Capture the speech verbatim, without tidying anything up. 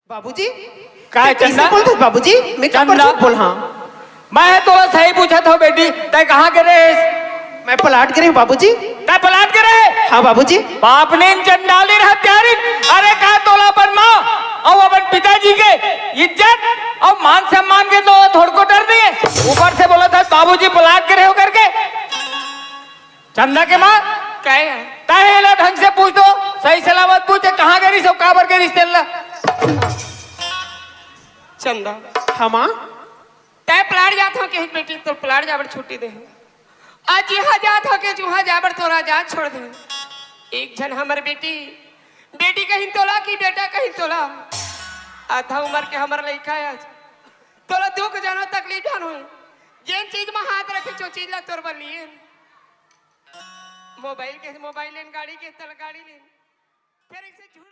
बाबूजी, काय तैं कइसे चंदा? बोलत हस बाबूजी? मैं का चंदा? झूठ बोलहूं? मैं तो सही पूछत हंव बेटी, तैं कहाँ गे रहेस? मैं पलाट गे रहेंव बाबूजी। तैं पलाट गे रहे? हाँ बाबूजी। बाप ने इन चंडालिन हत्यारिन, अरे का तोला अपन माँ अउ अपन पिताजी के इज्जत अउ मान सम्मान के तो थोड़को डर नइ हे। ऊपर से बोलत हस बाबूजी पलाट गे रहेंव करके। चंदा के माँ, काय हे? तैं एला ढंग से पूछ तो, सही सलामत पूछ, कहाँ गे रहिस अउ काबर गे रहिस तेला। चंदा, हाँ माँ। तैं पलाट जात हंव कहिस बेटी, तोला पलाट जाय बर छुट्टी दे हंव। आज जिहां जात हंव कहिस उहां जाय बर तोला आजाद छोड़ दे हंव। एक झन हमर बेटी, बेटी कहिन तोला कि बेटा कहिन तोला, आधा उमर के हमर लइका हे आज। तोला दुख जानो तकलीफ जानो हे, जेन चीज म हाथ रखे ओ चीज ला तोर बर लिएन। मोबाइल कहिस मोबाइल लेन, गाड़ी कहिस त गाड़ी लेन। फेर अइसे झूठ